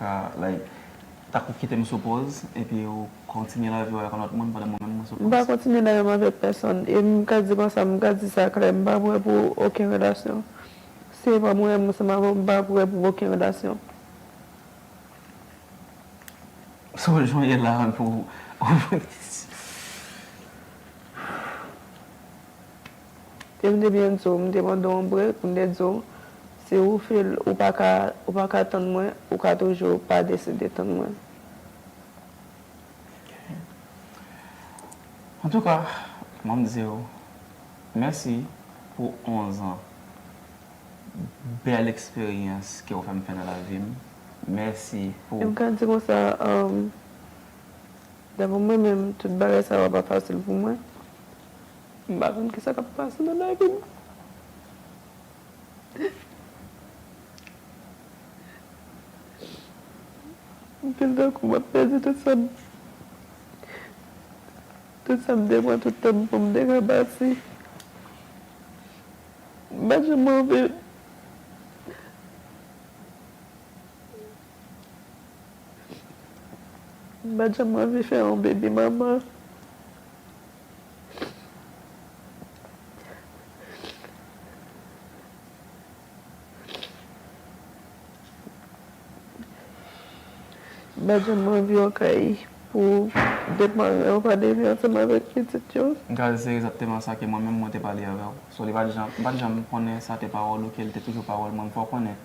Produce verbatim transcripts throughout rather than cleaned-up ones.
ka, like, tankou kite m sou pòz, epi ou kontinye lavi w avèk yon lòt moun pandan mwen menm mwen sou pòz? M pa kontinye lavi m avèk pèsonn. E m ka di konsa, m ka di sa klè, m pa prè pou okenn relasyon. Si se pa mwen menm ansanm avè w, m pa prè pou okenn relasyon. So, jan w ye la pou. E m te byen di w, m te mande w yon brèk, m te di w, si ou feel ou pa ka, ou pa ka tann mwen, ou ka toujou pa deside tann mwen. Antouka, mwen m di w mèsi pou onz an bèl eksperyans ke w fè m fè nan lavi m. Mèsi pou. E m ka di konsa, um, daprè mwen menm, tout bagay sa yo pa fasil pou mwen. M pa konn kisa k ap pase nan lavi m. M feel tankou m ap pèdi tout sa m, tout sa m te pran tout tan m pou m te ka bati. M pa t janm anvi, m pa t janm anvi fè yon baby mama. M pa t janm anvi yon kay pou de paran yo pa leve ansanm avèk pitit yo. M ka di se egzakteman sa ke mwen menm mwen te pale avè w. So, li pa t janm, m pa t janm konnen sa te pawòl ou ke l te toujou pawòl mwen. M fè w konnen,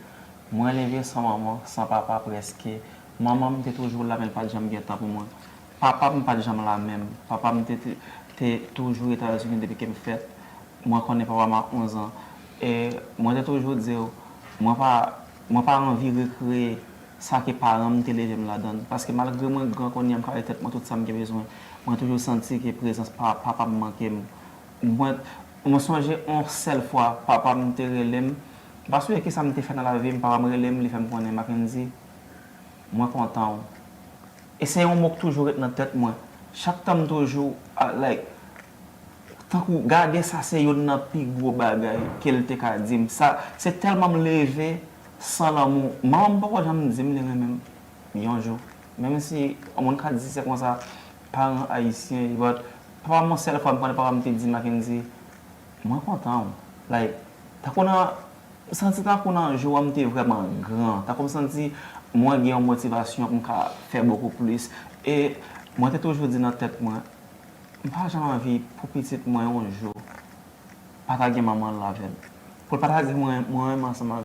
mwen leve san manman, san papa prèske. Manman m te toujou la, men l pa t janm gen tan pou mwen. Papa m pa t janm la menm. Papa m te, te, te toujou Etazini depi ke m fèt. Mwen konnen papa m a onz an. E mwen te toujou di w, mwen pa, mwen pa anvi rekreye sa ke paran m te leve m ladan l. Paske malgre mwen gran kounye a, m ka bay tèt mwen tout sa m gen bezwen, mwen toujou santi ke prezans pa, papa m manke m. Mwen, mwen sonje yon sèl fwa papa m te rele m. M pa sonje kisa m te fè nan lavi m, papa m rele m, li fè m konnen, Mackendy, mwen kontan w. E se yon mo k toujou ret nan tèt mwen. Chak tan m toujou, ah, like, tankou, gade sa se youn nan pi gwo bagay ke l te ka di m. Sa, se tèlman m leve san lanmou. Manman m poko janm di m li renmen m yon jou. Menm si yon moun ka di se konsa, paran ayisyen, but papa m yon sèl fwa m konnen papa m te di Mackendy, mwen kontan w. Like, tankou nan M santi tankou nan jou an m te vrèman gran, tankou m santi mwen gen yon motivasyon pou m ka fè bokou plis. E mwen te toujou di nan tèt mwen, m pa janm anvi pou pitit mwen yon jou pa ta gen manman l avè l. Pou l pa ta gen mwen, mwen menm ansanm